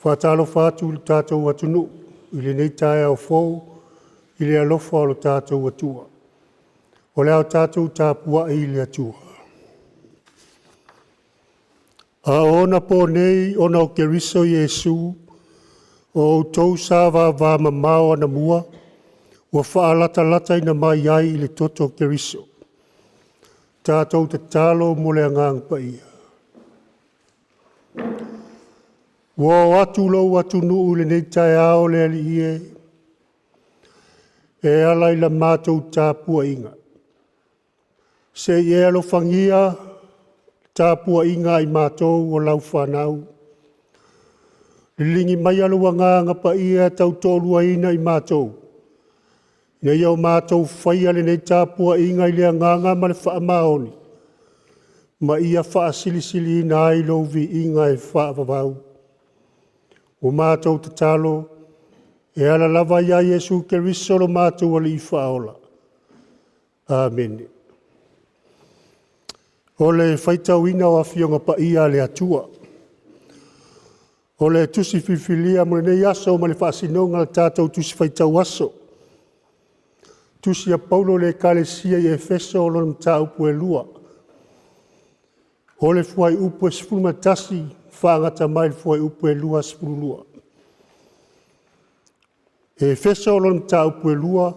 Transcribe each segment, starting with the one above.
Faatalofa atu i le tatou atunuu i lenei taeao fou i le alofa o lo tatou Atua. O le a tatou tapuai i le Atua. A o ona po nei ona o Keriso Iesu, o outou sa vavamamao anamua ua faalatalataina mai ai i le toto o Keriso. Tatou tatalo mo le Agaga Paia. Ua oo atu lou atunuu i lenei taeao le Alii e, e ala i la matou tapuaiga, se i e alofagia tapuaiga a i matou o lau fanau. Liligi maia lou Agaga Paia e tautoaluaina i matou, ina ia o matou faia lenei tapuaiga i le agaga ma le faamaoni, ma ia faasilisiliina ai lou viiga e faavavau. Ua matou tatalo e ala lava ia Iesu Keriso lo matou Alii Faaola. Amene. O le faitauina o Afioga Paia a le Atua. O le Tusi Filifilia mo lenei aso ma le faasinoga a le tatou Tusi Faitau Aso, Tusi a Paulo i le Ekalesia i Efeso lona mataupu e 2. O le fuaiupu e 11 faagata mai i le fuaiupu e 22. Efeso lona mataupu e 2,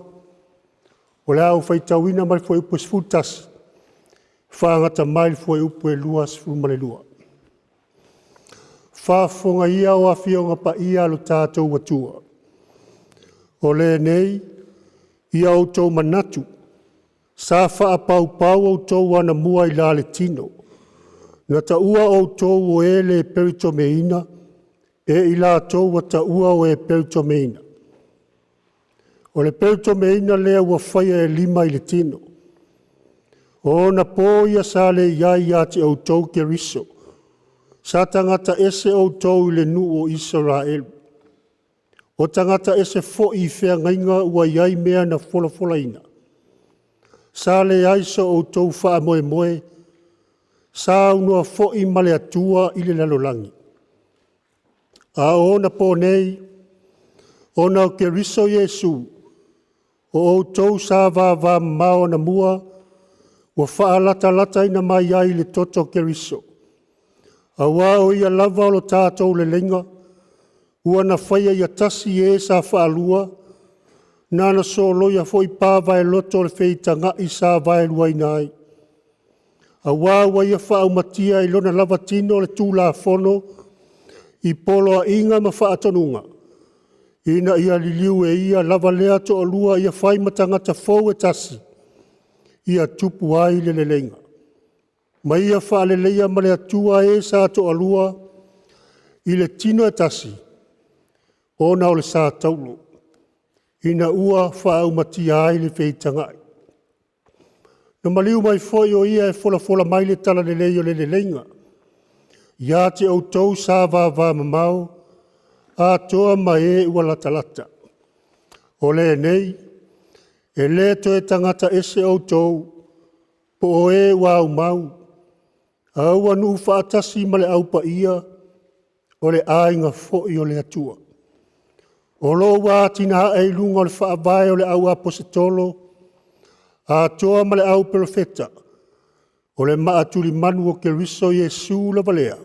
o le a ou faitauina mai le fuaiupu e 11 faagata mai le fuaiupu e 22. Faafofoga ia o Afioga Paia a lo tatou Atua, o lenei ia outou manatu, sa faapaupau outou anamua i la le tino, na taua outou o e le perijomeiina e i latou ua taua o e perijomeiina. O le perijomeiina lea ua faia e lima i le tino. O ona po ia sa le i ai ia te outou Keriso, sa tagata ese outou i le nuu o Isaraelu. O tagata ese foi i feagaiga ua i ai mea na folafolaina. Sa leai so outou faamoemoe, sa aunoa foi ma le Atua i le lalolagi. A o onapo nei, ona o Keriso Iesu, o outou sa vavamamao anamua ua faalatalataina mai ai i le toto o Keriso. Aua o Ia lava o lo tatou leleiga, ua na faia ia tasi e sa faalua, na ona soloia foi pa vaeloto o le feitagai sa vaeluaina ai. Aua ua Ia faaumatia i lona lava tino le Tulafono i poloaiga ma faatonuga, ina ia liliu e Ia lava lea toalua ia fai ma tagata fou e tasi, ia tupu ai le leleiga. Ma ia faaleleia ma le Atua e sa toalua i le tino e tasi, ona o le sa taulo, ina ua faaumatia ai le feitagai. Na maliu mai foi o Ia e folafola mai le Talalelei o le leleiga ia te outou sa vavamamao atoa ma e ua latalata. O lenei, e le toe tagata ese outou po o e ua aumau, a ua nuu faatasi ma le Au Paia, o le aiga foi o le Atua. O lo o ua atinae i luga o le faavae o le au Aposetolo atoa ma le au Perofeta, o le maatulimanu o Keriso Iesu lava lea,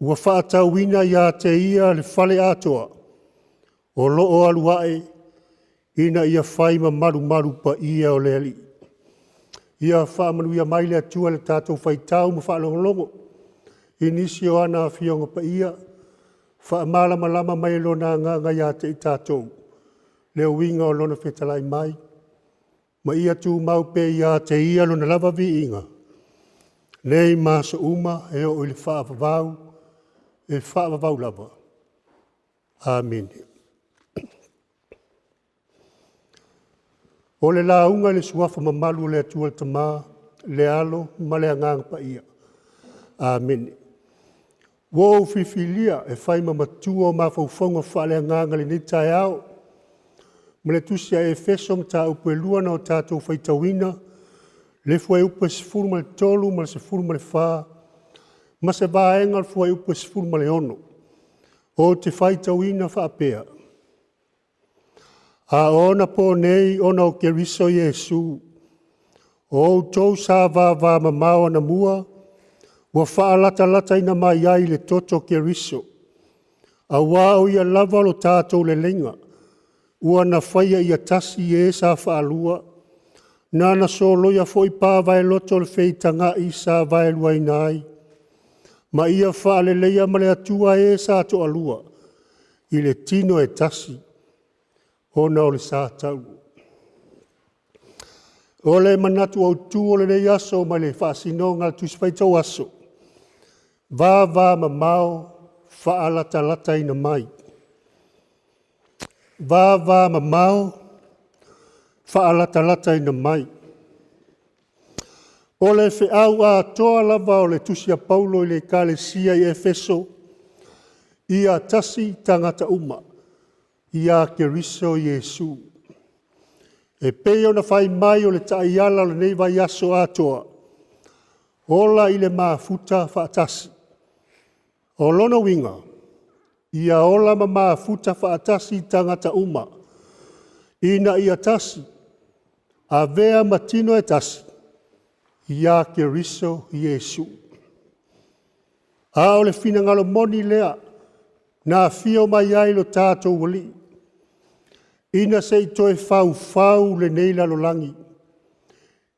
ua faatauina ia te Ia le fale atoa, o lo o alu ae ina ia fai ma malumalu paia o le Alii. Ia faamanuia mai le Atua i le tatou faitau ma faalogologo i nisi o ana Afioga Paia, faamalamalama mai e Lona Agaga ia te i tatou le uiga o Lona fetalai mai, ma ia tumau pea ia te Ia Lona lava viiga, nei ma aso uma e oo i le faavavau, e faavavau lava. Amene. O le lauga i le Suafa mamalu o le Atua le Tama, le Alo ma le Agaga Paia. Amene. Ua ou filifilia e fai ma matua o mafaufauga faaleagaga i lenei taeao ma le tusi a Efeso mataupu e 2 na o tatou faitauina le fuaiupu e 13 ma le 14 ma se vaega o le fuaiupu e 16. Ou te faitauina faapea, a o ona po nei ona o Keriso Iesu, o outou sa vavamamao anamua ua faalatalataina mai ai i le toto o Keriso, aua o Ia lava lo tatou leleiga, ua na faia ia tasi e sa faalua, na na soloia foi pa vaeloto o le feitagai sa vaeluaina ai, ma ia faaleleia ma le Atua e sa toalua i le tino e tasi ona o le sa taua. O le manatu autu o lenei aso mai le faasinoga a le Tusi Faitau Aso, vavamamao faalatalataina mai. Vavamamao faalatalataina mai. O le feau atoa lava o le Tusi a Paulo i le Ekalesia i Efeso, ia tasi tagata uma ia Keriso Iesu. E pei ona fai mai o le taiala o lenei vaiaso atoa, ola i le mafuta faatasi. O lona uiga, ia ola ma mafuta faatasi tagata uma ina ia tasi, avea ma tino e tasi ia Keriso Iesu. A o le finagalo moni lea na afio mai ai lo tatou Alii, ina se i toe faufau lenei lalolagi,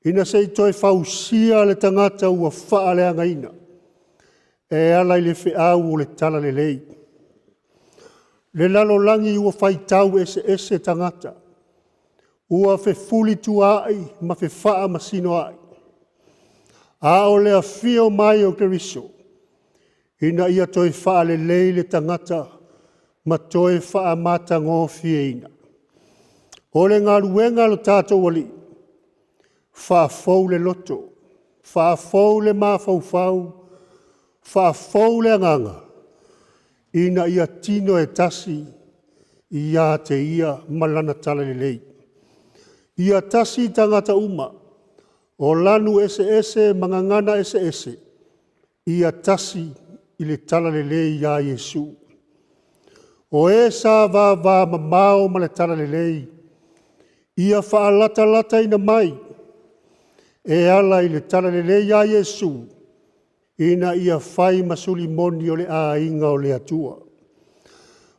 ina se i toe fausia le tagata ua faaleagaina e ala i le feau o le Talalelei. Le lalolagi ua faitau eseese tagata, ua fefulituaai ma fefaamasinoai, a o le afio mai o Keriso, ina ia toe faalelei le tagata ma toe faamatagofieina. O le galuega a lo tatou Alii, faafou le loto, faafou le mafaufau, faafou le agaga, ina ia tino e tasi ia te Ia ma Lana Talalelei. Ia tasi tagata uma, o lanu eseese ma gagana eseese, ia tasi i le Talalelei ia Iesu. O e sa vavamamao ma le Talalelei, ia faalatalataina mai e ala i le Talalelei a Iesu, ina ia fai ma suli moni o le aiga o le Atua.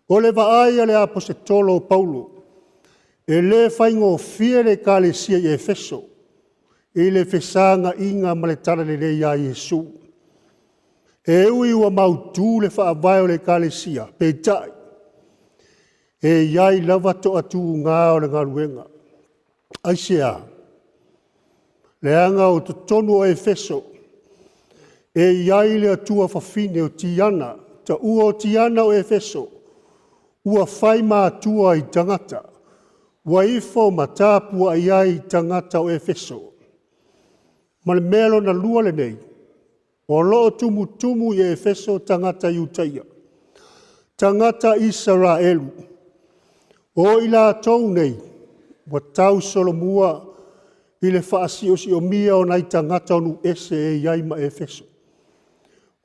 O le vaai a le Aposetolo o Paulo, e le faigofie le Ekalesia i Efeso i le fesagaiga ma le Talalelei a Iesu. E ui ua mautu le faavae o le Ekalesia, peitai e i ai lava toatuga o le galuega. Aisea? Leaga o totonu o Efeso e i ai le atua fafine o Tiana, taua o Tiana o Efeso, ua fai ma atua i tagata, ua ifo ma tapuai ai tagata o Efeso. Ma le mea lona lua lenei, o lo o tumutumu i Efeso tagata Iutaia, tagata Isaraelu, o i latou nei ua tausolomua i le faasiosiomia o nai tagata o nuu ese e i ai ma Efeso.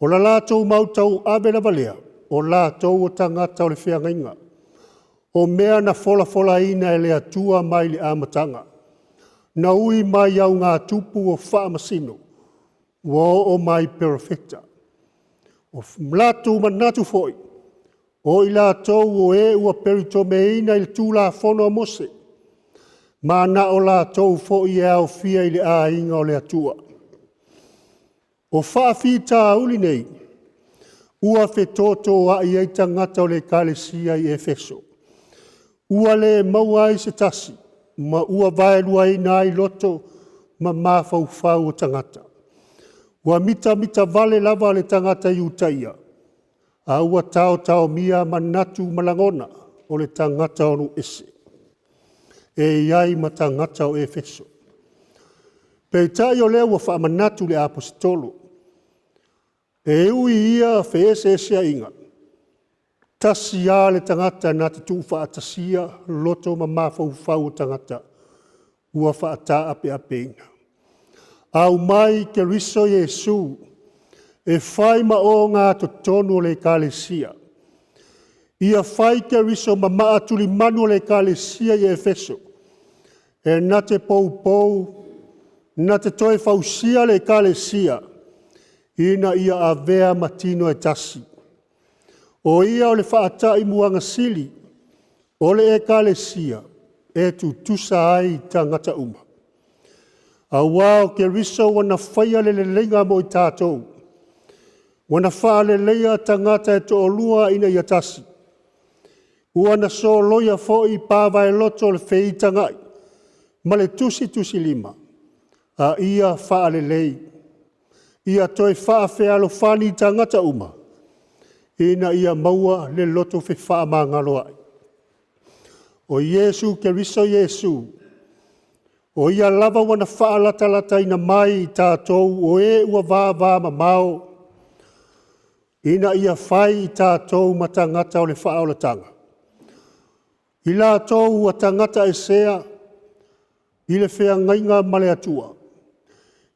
O le latou mau tauave lava lea, o latou o tagata o le feagaiga, o mea na folafolaina e le Atua mai le amataga, na ui mai i augatupu o faamasino, ua oo mai i perofeta. O latou manatu foi, o i latou o e ua perijome i le Tulafono a Mose, ma na o latou foi e aofia i le aiga o le Atua. O faafitauli nei ua fetotoai ai tagata o le Ekalesia i Efeso, ua le maua ai se tasi ma ua vaeluaina ai loto ma mafaufau o tagata. Ua mitamitavale lava le tagata Iutaia, a ua taotaomia manatu ma lagona o le tagata o nuu ese e i ai ma tagata o Efeso. Peitai o lea ua faamanatu le Aposetolo, e ui i ia feeseeseaiga, tasi lava le tagata na te tuufaatasia loto ma mafaufau o tagata ua faataapeapeina. Aumai Keriso Iesu e fai ma ogatotonu o le Ekalesia. Ia fai Keriso ma maatulimanu o le Ekalesia i Efeso, e na te poupou, na te toe fausia le Ekalesia ina ia avea ma tino e tasi. O ia o le faataimuaga sili o le Ekalesia e tutusa ai tagata uma. Aua o Keriso ua na faia le leleiga mo i tatou, ua na faaleleia tagata e toalua ina ia tasi. Ua na soloia foi pa vaeloto o le feitagai ma le tusitusilima a ia faalelei, ia toe faafealofani tagata uma ina ia maua le loto fefaamagaloai. O Iesu Keriso Iesu, o Ia lava ua na faalatalataina mai i tatou o e ua vavamamao ina ia fai i tatou ma tagata o le faaolataga. I latou ua tagataesea i le feagaiga ma le Atua,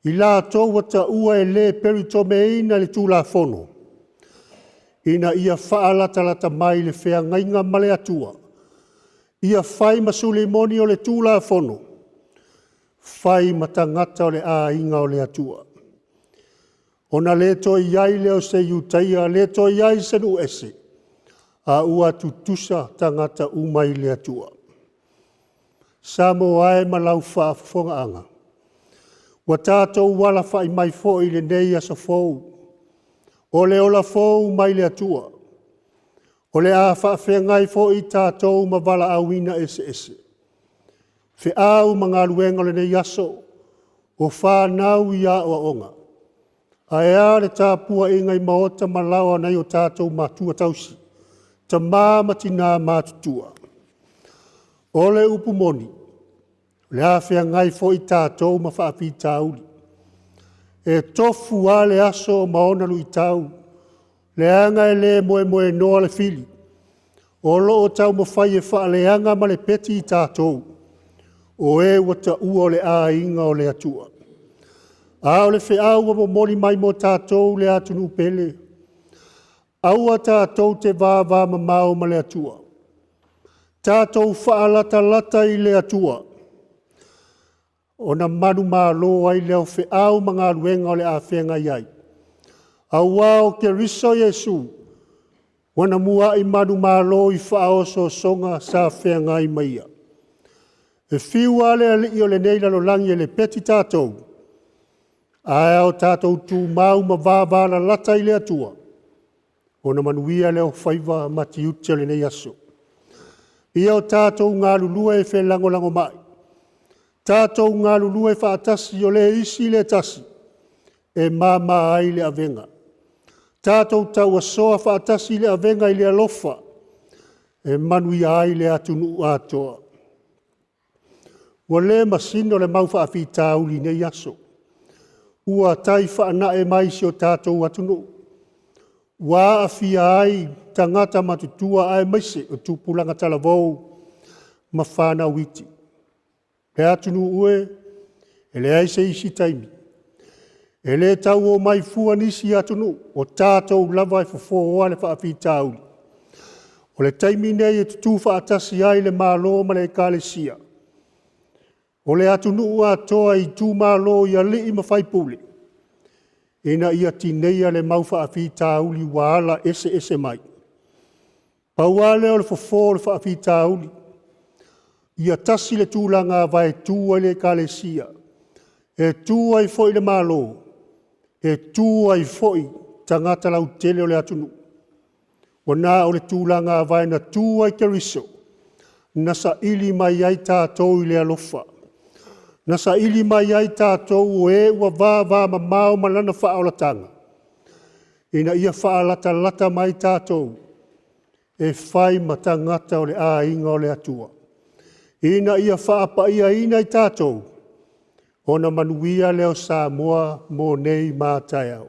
i latou ua taua e le perijome i le Tulafono, ina ia faalatalata mai i le feagaiga ma le Atua, ia fai ma suli moni o le Tulafono, fai ma tagata o le aiga o le Atua. Ona le toe i ai lea o se Iutaia, le toe i ai se nuu ese, a ua tutusa tagata uma i le Atua. Samoa e ma lau faafofogaaga, ua tatou alafai mai foi i lenei aso fou, o le ola fou mai le Atua. O le a faafeagai foi tatou ma valaauina eseese, feau ma galuega o lenei aso, o fanau i aoaoga. Ae a le tapuaiga i maota ma laoa a nai o tatou matua tausii, tama ma tina matutua. O le upu moni, o le a feagai foi tatou ma faafitauli. E tofu lava le aso ma ona luitau, leaga e le moemoenoa le fili. O lo o taumafai e faaleaga ma lepeti tatou, o e ua taua o le aiga o le Atua. A o le feau ua momoli mai mo tatou le atunuu pele, aua tatou te vavamamao ma le Atua, tatou faalatalata i le Atua ona manumalo ai lea o feau ma galuega o le a feagai ai. Aua o Keriso Iesu, ua na muai manumalo i faaosoosoga sa feagai ma ia. E fiu lava le alii o lenei lalolagi e lepeti tatou, ae a tatou tumau ma vavalalata i le Atua, ona manuia lea o faiva ma tiute o lenei aso. Ia o tatou galulue felagolagomai, tatou galulue faatasi o le isi le tasi e mama ai le avega. Tatou tauasoa faatasi le avega i le alofa e manuia ai le atunuu atoa. Ua le masino le mau faafitauli i nei aso, ua tai faanae mai si o tatou atunuu, ua aafia ai tagata matutua aemaise o tupulaga talavou ma fanau iti. Le atunuu e, e leai se isi taimi, e le tau omai fua nisi atunuu, o tatou lava e fofoa le faafitauli. O le taimi lenei e tutu faatasi ai le Malo ma le Ekalesia, o le atunuu atoa i itumalo i alii ma faipule, ina ia tineia le mau faafitauli ua ala eseese mai. Pau lava lea o le fofo o le faafitauli, ia tasi le tulagavae e tu ai le Ekalesia, e tu ai foi le Malo, e tu ai foi tagata lautele o le atunuu. Ua na o le tulagavae na tu ai Keriso, na saili mai ai tatou i le alofa, na saili mai ai tatou o e ua vavamamao ma Lana faaolataga, ina ia faalatalata mai tatou e fai ma tagata o le aiga o le Atua, ina ia faapaiaina i tatou, ona manuia lea o Samoa mo nei ma a taeao.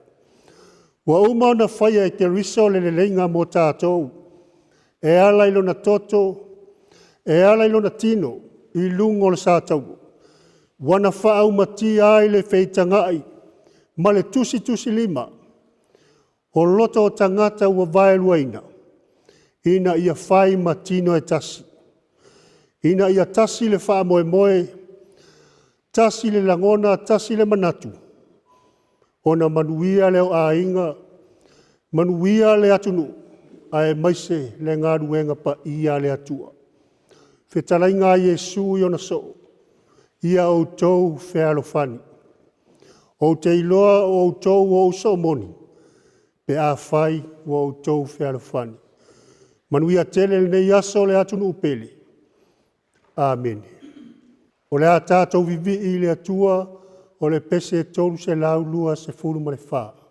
Ua uma ona faia e Keriso le leleiga mo tatou e ala i lona toto, e ala i lona tino i luga o le sataua. Ua na faaumatia ai le feitagai ma le tusitusilima o loto o tagata ua vaeluaina. ina ia fai ma tino e tasi, ina ia tasi le faamoemoe, tasi le lagona, tasi le manatu, ona manuia lea o aiga, manuia le atunuu, aemaise le galuega paia a le Atua. Fetalaiga a Iesu i ona soo, ia outou fealofani. Ou te iloa o outou o ou soo moni pe afai ua outou fealofani. Manuia tele lenei aso le atunuu pele. Amene. O le a tatou vivii i le Atua o le pese 324.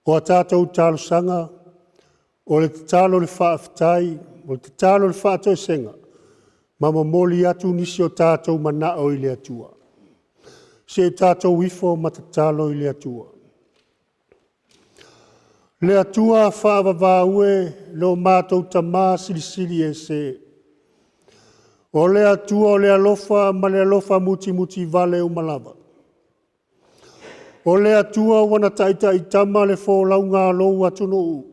O a tatou talosaga, o le tatalo o le faafetai, o le tatalo o le faatoesega, ma momoli atu nisi o tatou manao i le Atua. Se i tatou ifo ma tatalo i le Atua. Le Atua faavavau e, lo matou Tama Silisili Ese, o le Atua o le alofa ma le alofa mutimutivale uma lava. O le Atua ua na taitaitama le folauga a lou atunuu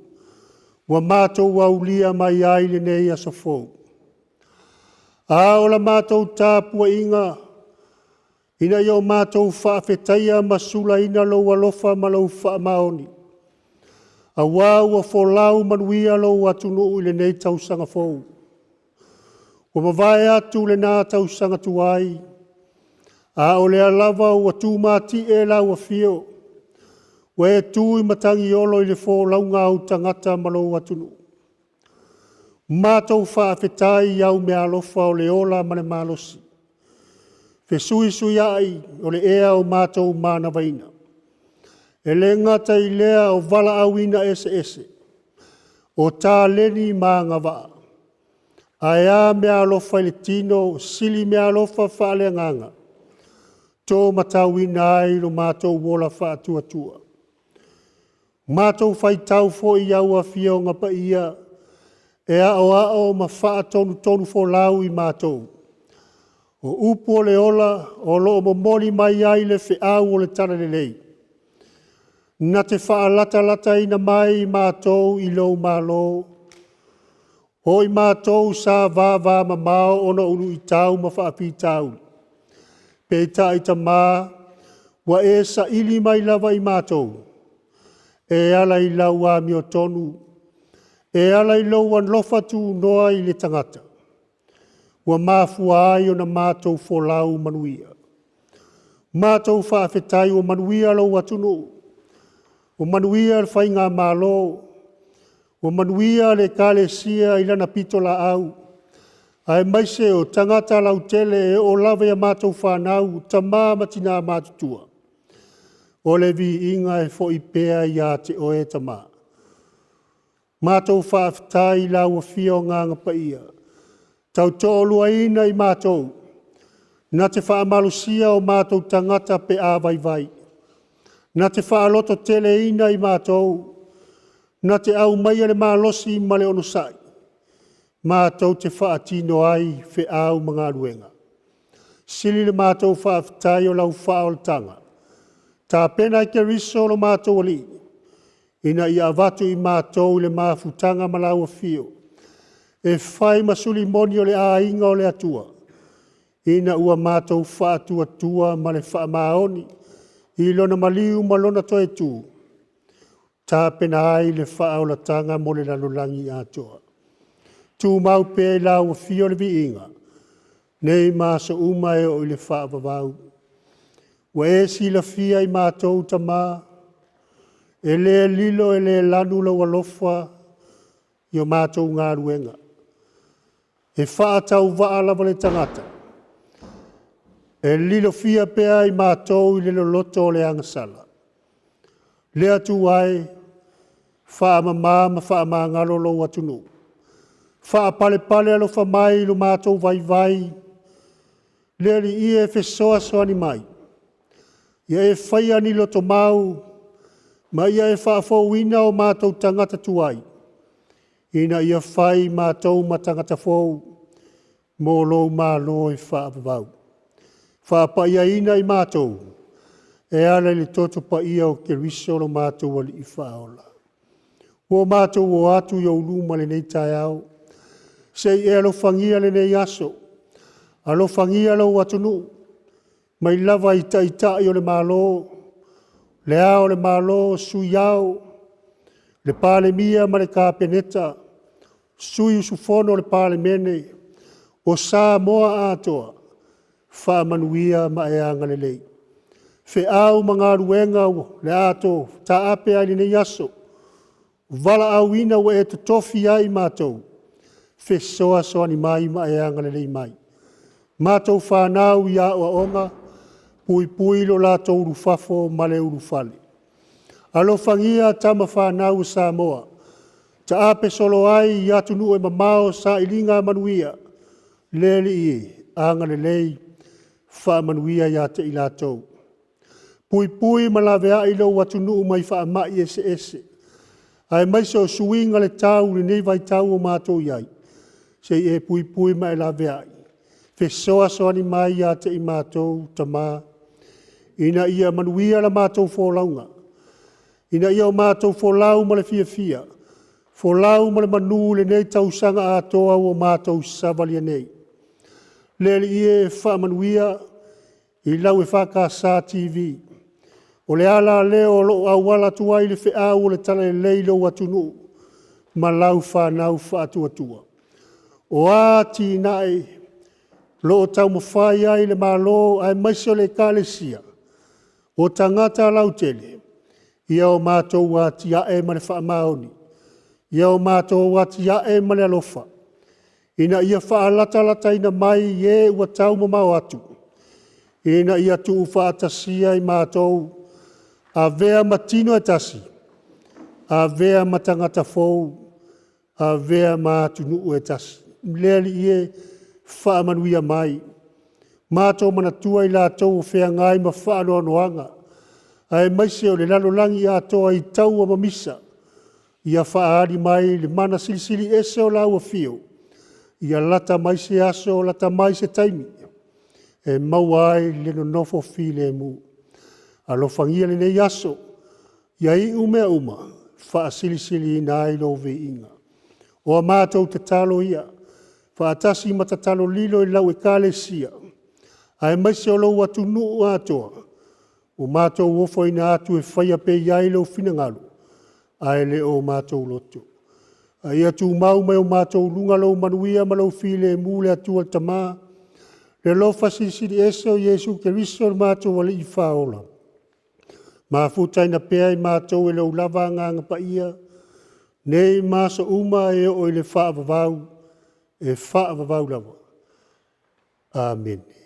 ua matou aulia mai ai lenei aso fou. A o la matou tapuaiga ina ia o matou faafetaia ma sulaina lou alofa ma lou faamaoni, aua ua folau manuia lou atunuu i lenei tausaga fou. Ua mavae atu lena tausaga tuai, a o lea lava ua tumatie lau afio, ua e tu i matagiolo i le folauga a ou tagata ma lou atunuu. Matou faafetai i au meaalofa o le ola ma le malosi. fesuisuiai o le ea o matou manavaina. E le gata i lea o valaauina eseese, o taleni ma agavaa. Ae a meaalofa i le tino, sili meaalofa faaleagaga to matauina ai lo matou ola faatuatua. Matou faitau foi i au Afioga Paia e aoao ma faatonutonufolau i matou. O upu o le ola o lo o momoli mai ai le feau o le Talalelei, na te faalatalataina mai matou i lou Malo. O i matou sa vavamamao ona o luitau ma faafitauli, peitai Tama ua e saili mai lava i matou e ala i lau amiotonu, e ala i lou alofa tunoa i le tagata, ua mafua ai ona matou folau manuia. Matou faafetai ua manuia lou atunuu, ua manuia le Faigamalo, ua manuia le Ekalesia i lana pitolaau aemaise o tagata lautele e oo lava ia matou fanau, tama ma tina matutua. O le viiga e foi pea ia te Oe Tama. Matou faafetai i lau Afio Agaga Paia, tautoaluaina i matou na te faamalosia o matou tagata pe a vaivai, na te faalototeleina i matou, na te aumaia le malosi ma le onosai, matou te faatino ai feau ma galuega. Sili le matou faafetai o lau faaolataga, tapena e Keriso lo matou Alii, ina ia avatu i matou le mafutaga ma lau Afio, e fai ma suli moni o le aiga o le Atua, ina ua matou faatuatua ma le faamaoni i Lona maliu ma Lona toe tu, tapena ai le faaolataga mo le lalolagi atoa. Tumau pea i lau Afio le viiga, nei ma aso uma e oo i le faavavau. Ua e silafia i matou Tama, e le lilo e le lanu lou alofa i o matou galuega. E faatauvaa lava le tagata, e lilofia pea i matou i le loloto o le agasala. Le Atua e, faamama ma faamagalo lou atunuu, faapalepale alofa mai i lo matou vaivai, le Alii e fesoasoani mai, ia e faia ni lotomau ma ia e faafouina o matou tagata tuai, ina ia fai matou ma tagata fou mo lou Malo e faavavau. Faapaiaina i matou e ala i le toto paia o Keriso lo matou Alii Faaola. Ua matou o atu i ou luma i lenei taeao, se i e alofagia lenei aso, alofagia lou atunuu mai lava i Taitai o le Malo, Le Ao o le Malo, Sui Ao, le Palemia ma le Kapeneta, sui usufono o le Palemene o Samoa atoa, faamanuia ma e agalelei. Feau ma galuega o le a taape ai lenei aso, valaauina ua e totofi ai matou, fesoasoani mai ma e agalelei mai. Matou fanau i aoaoga, puipui lo latou ulufafo ma le ulufale. Alofagia tama fanau a Samoa, taape solo ai i atunuu e mamao sailiga manuia, le Alii e, agalelei, faamanuia ia te i latou. Puipui ma laveai lou atunuu mai faamai eseese, aemaise o suiga o le tau i lenei vaitau o matou i ai, se i e puipui ma e laveai, fesoasoani mai ia te i matou Tama, ina ia manuia la matou folauga, ina ia matou folau ma le fiafia, folau ma le manu i lenei tausaga atoa ua matou savalia nei. Le Alii e, faamanuia i lau EFKS TV, o le ala lea o lo o auala atu ai le feau o le Talalelei i lou atunuu ma lau fanau faatuatua. O a atinae o lo o taumafai ai le Malo aemaise o le Ekalesia, o tagata lautele, ia o matou atiae ma le faamaoni, ia o matou atiae ma le alofa, ina ia faalatalataina mai e ua taumamao atu. Ina ia tuufaatasia i matou, avea ma tino e tasi, avea ma tagata fou, avea ma atunuu e tasi. Le Alii e, faamanuia mai, matou manatua i latou o feagai ma faanoanoaga aemaise o le lalolagi atoa i taua ma misa. Ia faaali mai le mana silisili ese o lau Afio, ia lata mai se aso lata mai se taimi e maua ai le nonofo filemu. Alofagia lenei aso, ia iu mea uma, faasilisiliina ai lou viiga. O a matou tatalo ia faatasi ma tatalo lilo i lau Ekalesia aemaise o lou atunuu atoa, ua matou ofoina atu e faia pea i ai lou finagalo ae le o matou loto. A ia tumau mai o matou luga lou manuia ma lou filemu le Atua le Tama, le alofa Silisili Ese o Iesu Keriso o le matou Alii Faaola, mafutaina pea i matou e lou lava Agaga Paia, nei ma aso uma e oo i le faavavau, e faavavau lava. Amene.